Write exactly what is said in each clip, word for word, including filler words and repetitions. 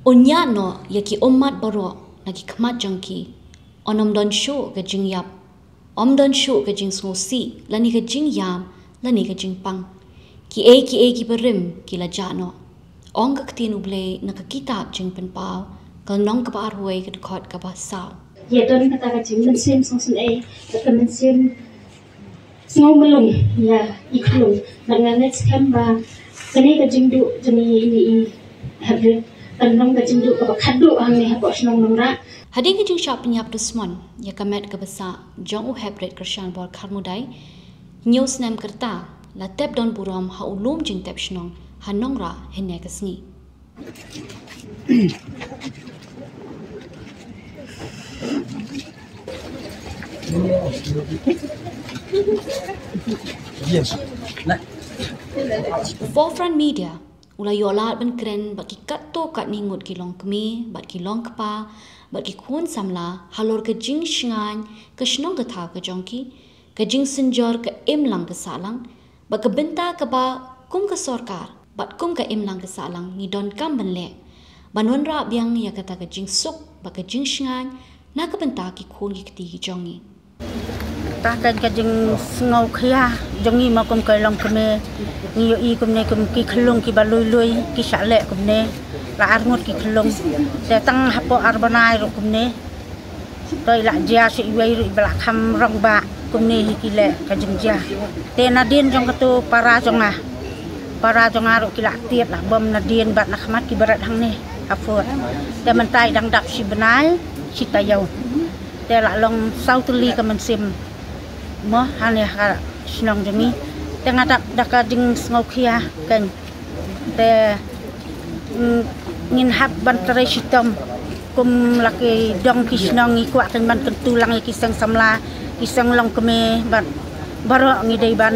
Un ñiad noh ïa ki ummat baroh na ki khmat jong ki. Un ym don shuh ka jingïap, ym don shuh ka jingsngewsih, lane ka jingïam, lane ka jingpang. Kiei kiei kiba rim ki la jah noh. Ong ka ktien U Blei na ka kitab Jingpynpaw, ka lynnong kaba arphew wei, ka dkhot kaba saw. Ïa don kata ka jingmynsiem sngewsynei, ka mynsiem sngew mlung ïa i khlung. Bad nga ngeit skhem ba kane ka jingduh jong i, i, i hapdeng kan long ka jingduh kaba khadduh hangne hapoh shnong Nongrah. Hadien ka jingshah pynïap dusmon ïa ka met kaba sah jong u heprit kyrshan bor Kharmudai, hynñiew snem ka rta, la tep don burom ha u lum jingtep shnong ha Nongrah hynne ka sngi. Forefront Media u la ïoh lad ban kren bad ki katto katne ngut ki longkmie bad ki longkpa bad ki khun samla halor ka jingshngaiñ ka shnong ka thaw ka jong ki, ka jingsynjor ka imlang ka sahlang, bad ka bynta kaba kum ka sorkar bad kum ka imlang ka sahlang ngi donkam ban leh ban wanrah biang ïa kata ka jingsuk bad ka jingshngaiñ na ka bynta ki khun ki kti ki jong ngi. Kata ka jingsngewkhia jong ngi mo kum ka longkmie, ngi ïohi kumne kum ki khyllung kiba lui lui ki shah leh kumne, la arngut ki khyllung. Te tang hapoh ar bnai ruh kumne. Te i la jia sha iwei ruh iba la kham rangbah kumne hi ki leh ka jingjia. Te nadien jong kato para jong nga, para jong nga ruh ki la tied la bom nadien bad na khmat ki barit hangne ha fort. Te mynta i dang dap shi bnai shi taïew. Te la long saw tylli ka mynsiem mo hangne ha shnong jong ngi. Te nga dap da ka jingsngewkhia keiñ. Te, mm, ngin hap ban trei shitom kum la ki dong ki shnong, ngi kwah keiñ ban kyntu lang ïa ki seng samla, ki seng longkmie bad baroh ngi dei ban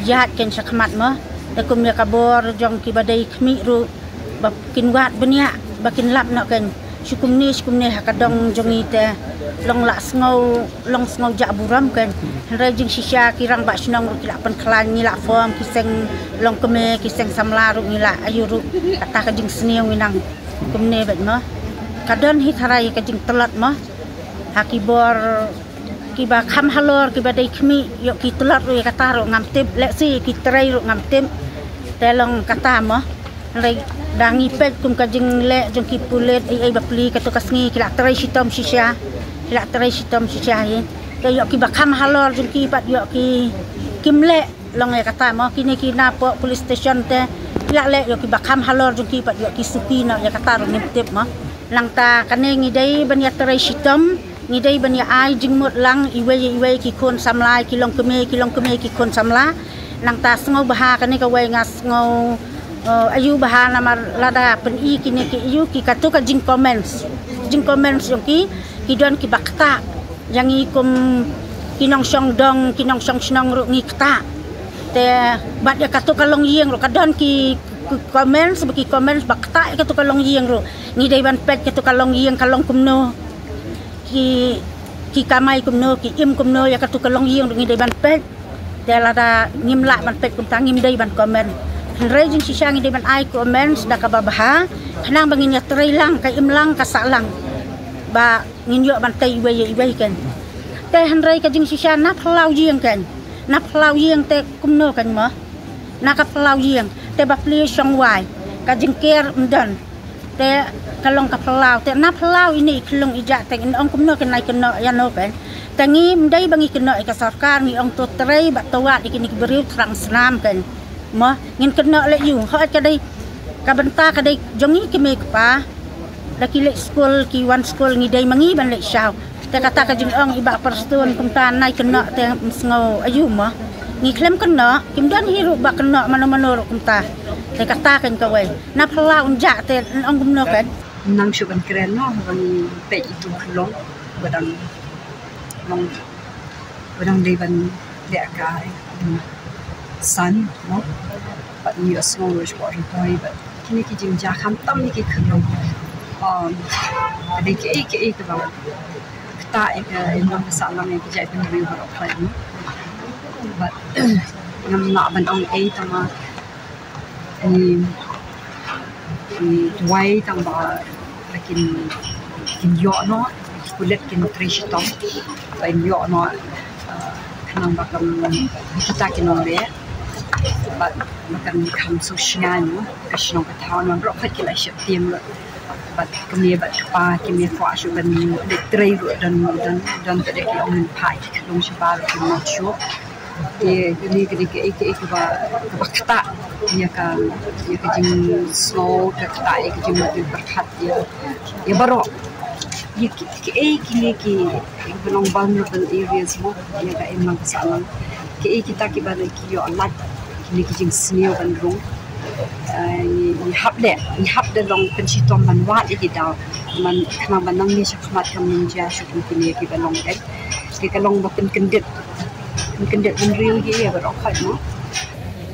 ïaid keiñ sha khmat mo. Te kum ïa ka bor jong kiba dei khmih ruh ba kin wad bniah ba kin lap noh keiñ. Shu kumne shu kumne ha ka dong jong ngi te long la sngew, long sngew jah burom keiñ. Hynrei jingshisha ki rangbah shnong ruh ki la pynkhlaiñ, ngi la form ki seng longkmie, ki seng samla ruh ngi la ïoh ruh kata ka jingsniew ngi nang kumne bad mo. Ka don hi tharai ka jingtlot mo ha ki bor kiba kham halor kiba dei khmih, ïoh ki tlot ruh ïa kata ruh ngam tip, lehse ki trei ruh ngam tip. Te long kata mo. Hynrei da ngi peit kum ka jingleh jong ki pulit ei ei bapli kato ka sngi ki la trei shitom shisha. Ki la trei shitom shisha hi. Te ïoh kiba kham halor jong ki pat ïoh ki kim leh long ïa kata mo, kine ki na poh police station te ki la leh ïoh kiba kham halor jong ki pat ïoh ki suki noh ïa kata ruh ngim tip mo. Nangta kane ngi dei ban ïa trei shitom, ngi dei ban ïa ai jingmut lang iwei ïa iwei ki khun samla, ki longkmie, ki longkmie ki khun samla. Nangta sngewbha kane kawei nga sngew, eh, ayu bha namar lada pyni kine ki ayu ki kato ka jingcomments. Jingcomments jong ki, ki don kiba ktah ïa ngi kum ki nongshong dong, ki nongshong shnong ruh ngi ktah. Te bad ïa kato ka longïing ruh ka don ki, ki comments, ba ki comments ba ktah ïa kato ka longïing ruh. Ngi dei ban peit kato ka longïing ka long kumno. Ki, ki kamai kumno, ki im kumno ïa kato ka longïing ruh ngi dei ban peit. Te lada ngim lah ban peit kumta ngim dei ban comment. Hynrei jingshisha ngi dei ban ai comments da kaba bha, khnang ba ngin ïa trei lang, ka im lang, ka sah lang. Ba ngin ïoh ban tei iwei ïa iwei keiñ. Te hynrei ka jingshisha na phyllaw ïing keiñ. Na phyllaw ïing te kumno keiñ mo. Na ka phyllaw ïing te bapli shong wai, ka jingker ym don. Te ka long ka phyllaw, te na phyllaw ine i khyllung i jah te ngin ong kumno keiñ, nai kynnoh ïano keiñ. Te ngim dei ba ngi kynnoh ïa ka sorkar, ngi ong to trei bad to wad ïa kine ki briew thrang snam keiñ. Mo, ngin kynnoh leh ïu, hooid ka dei, ka bynta ka dei jong ngi ki mei kpa. Da ki leit skul, ki wan skul, ngi dei ma ngi ban leit shaw. Te kata ka jingong i Bah Prestone kumta nai kynnoh te ym sngew aïu mo. Ngi khlem kynnoh, kim don hi ruh ba kynnoh mano mano ruh kumta. Te kata keiñ kawei. Na phyllaw un jah te yn ong kumno keiñ. Nang shu ban kren noh, ban peit itu khyllung, ba dang long, ba dang dei ban leh ka, mm, san, mo. Bad ngi ïohsngew ruh shapoh Ri Bhoi, bad kine ki jingjia khamtam ïa ki khyllung. Um, ka dei kiei kiei kaba ktah ïa ka imlang ka sahlang ïa ki jaitbynriew baroh kawei, mo. Bad ngam lah ban ong ei tang ma ngi, ngi duwai tang ba Kin, kin ïoh noh, ki pulit kin trei shitom ban ïoh noh, eh, khnang ba kam kita ki nongleh. Bad ba kan kham sngewsynei noh ka shnong ka thaw, namar baroh khoit ki la sheptieng lut. Bad kmie bad kpa kim ïa kwah shuh ban leit trei ruh, don, don, don pat de ki ong ngin phah ki khlung shabar ruh kim nud shuh. Te kane ka dei kaei kaei kaba, kaba ktah ïa ka, ïa ka jingsngew, ka ktah ïa ka jingmut jingpyrkhat ïa, ïa baroh. Ïa ki, kiei kine ki, kiba long vulnerable areas mo, ïa ka imlang ka sahlang. Kiei kita kiba dei ki ïoh lait kine ki jingsniew ban rung. Eh, ngi, ngi hap leh, ngi hap da long pynshitom ban wad ïa ki daw. Man khnang ba nangne shakhmat kam jia shuh kum kine kiba long dei. Ki ka long ba pynkyndit, pynkyndit bynriew ïa baroh khoit mo.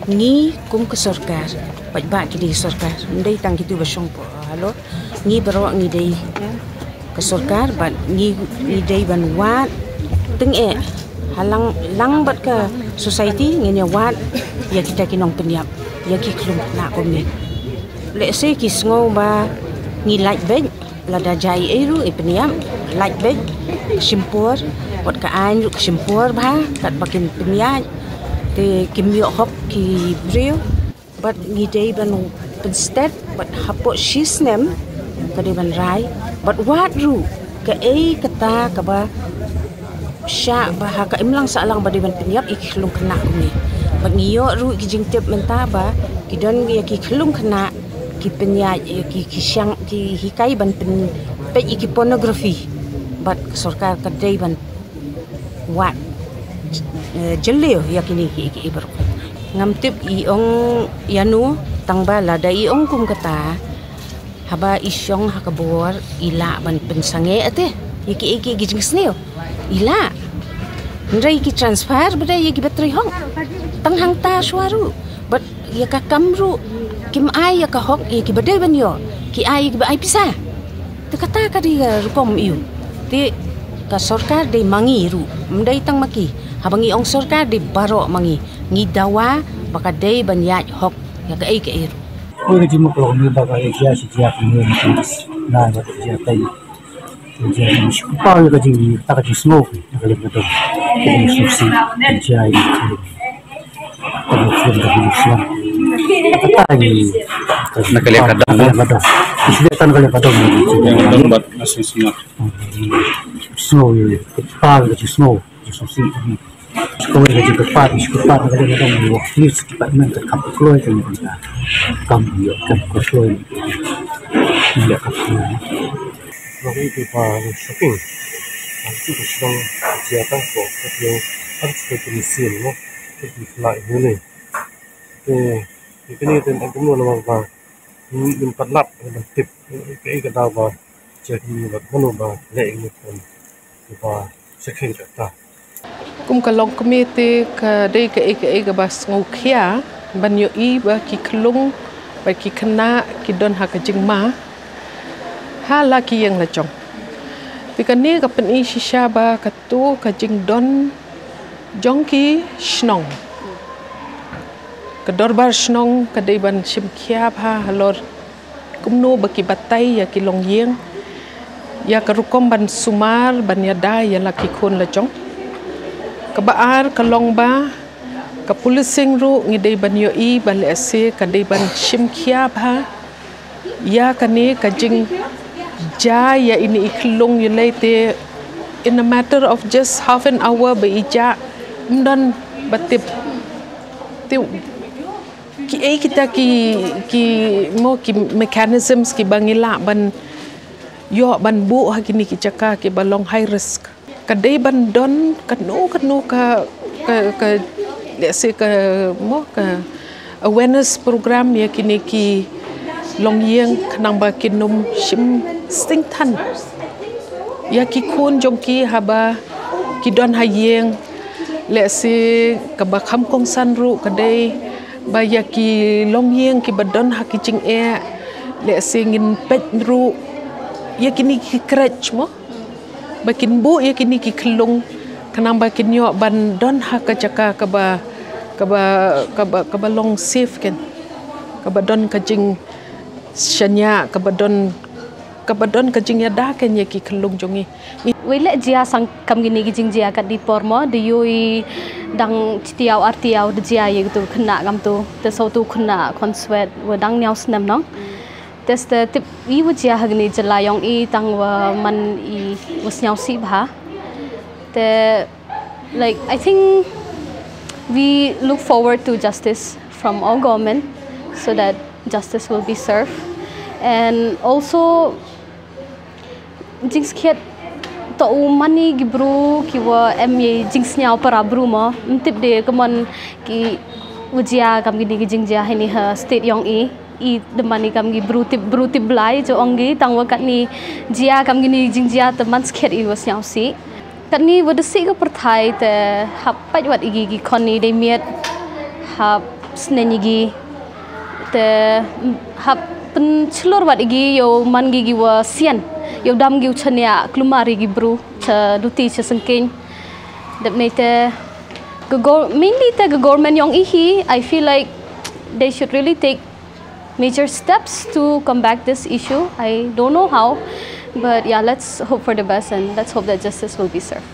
Ngi kum ka sorkar, paidbah ki dei sorkar, ym dei tang kito ba shong poh halor. Ngi baroh ngi dei ka sorkar bad ngi, ngi dei ban wad tyngeh. Halang lang bad ka society ngin ïa wad ïa kita ki nongpynïap ïa ki khlung khynnah kumne. Lehse ki sngew ba ngi lait beit, lada jia ei ei ruh i pynïap, lait beit, ka shim por, wat ka aiñ ruh ka shim por bha katba kin pynïaid. Te kim ïoh hok ki briew. Bad ngi dei ban pynstet bad hapoh shi snem ka dei ban rai bad wad ruh kaei kata kaba shah ba ha ka imlang sahlang ba dei ban pynïap ïa ki khlung khynnah kumne. Bad ngi ïoh ruh ki jingtip mynta ba ki don ïa ki khlung khynnah ki pynïaid ïa ki, ki shang, ki hikai ban pynpeit ïa ki pornography. Bad ka sorkar ka dei ban wad, eh, jylliew ïa kine kiei kiei baroh. Ngam tip i ong ïano, tang ba lada i ong kum kata, haba i shong ha ka bor i lah ban pynsangeh te ïa kiei kiei ki jingsniew. I lah. Hynrei ki transfer ba dei ïa kiba trei hok. Tang hangta shuwa ruh. Bad ïa ka kam ruh kim ai ïa ka hok ïa kiba dei ban ïoh, ki ai ïa kiba ai pisa. Te kata ka dei ka rukom ïa u. Te ka sorkar dei ma ngi ruh, ym dei tang ma ki. Haba ngi ong sorkar dei baroh ma ngi. Ngi dawa ba ka dei ban ïaid hok ïa kaei kaei ruh. Oi ka jingmut ka long ni ba ka ïa jia shi jia ka ni na ba ka jia kai. Ka jia ni shi ku pa ïa ka jing ta ka jing smoke na ka lem ka dong. Ka jing smoke si ka jia ïa ka. Ka jing smoke da ka jing smoke. Ka ta ni na ka lem ka dong. Ka lem ka dong. Shi de tan ka lem ka dong. Dong bat na sing smoke. Smoke ïa ka pa ïa ka jing smoke. Jingsusi kawei ka jingkyrpad, jingkyrpad ka dei ka dong, wak police department ka kam kloi ka ni ka kam ïa kam kloi. Ïa kam kloi. Wak itu pa shopping. Itu ka sdang sia tang ko ka tiang kan suka kini sin mo. Itu fly ini. Te kini ten aku mo nama ba. Ni lim pat lap ka tip. Ka ka daw ba. Sia kini ba mano ba leh ini pun. Ba sekheng kata. Kum ka longkmie te ka dei kaei kaei kaba sngewkhia ban ïohi ba ki khlung bad ki khynnah ki don ha ka jingma ha la ki ïing la jong. Te kane ka pyni shisha ba kato ka jingdon jong ki shnong, ka dorbar shnong ka dei ban shim khia bha halor kumno ba ki batai ïa ki longïing, ïa ka rukom ban sumar ban ïada ïa la ki khun la jong. Kaba ar ka long ba ka policing ruh ngi dei ban ïohi ba lehse ka dei ban shim khia bha ïa kane ka jingjia ïa ine i khlung ïa lei te in a matter of just half an hour ba i jia ym don ba tip. Te kiei kita ki, ki mo ki mechanisms kiba ngi lah ban ïoh ban buh ha kine ki jaka kiba long high risk. Ka dei ban don kano kano ka, ka, ka, let's say ka mo ka awareness program ïa kine ki longïing khnang ba kin ym shim sting than ïa ki khun jong ki haba ki don ha ïing. Let's say kaba kham kongsan ruh ka dei ba ïa ki longïing kiba don ha ki jingeh, let's say ngin peit ruh ïa kine ki crèche mo, ba kin buh ïa kine ki khlung khnang ba kin ïoh ban don ha ka jaka kaba, kaba, kaba, kaba long safe ken, kaba don ka jingshaniah, kaba don Kaba don ka jingïada ka ïa ki khyllung jong ngi. Wei leh jia sang kam kine ki jingjia kat di por mo, da ïohi dang chitiaw artiaw da jia ïa kitu khynnah kam tu. Te sawtu khynnah khon swet wa dang ñiaw snem nong. Te ste tip i wa jia ha kine jylla yong i tang wa man i wa sñiaw sih bha. Te like I think we look forward to justice from our government so that justice will be served. And also jingskhiat to u mani ki bru ki wa em ye jingsñiaw para bru mo. Ym tip de ka mon ki wa jia kam kini ki jingjia hini ha state yong i. I da mani kam ki bru tip bru tip blai jo ong ki tang wa katni jia kam kini jingjia te man skhiat i wa sñiaw sih. Katni wa da sih ka pyrthai te hap pait wat i ki ki khon i dei miet hap sneng i ki te hap pynchlur wat i ki yow man ki ki wa sian yow dam ki u chania klumar i ki bru cha duti cha sengkeng. Dep nei te ka gor-, mainly te ka government yong i hi, I feel like they should really take major steps to combat this issue. I don't know how, but yeah, let's hope for the best and let's hope that justice will be served.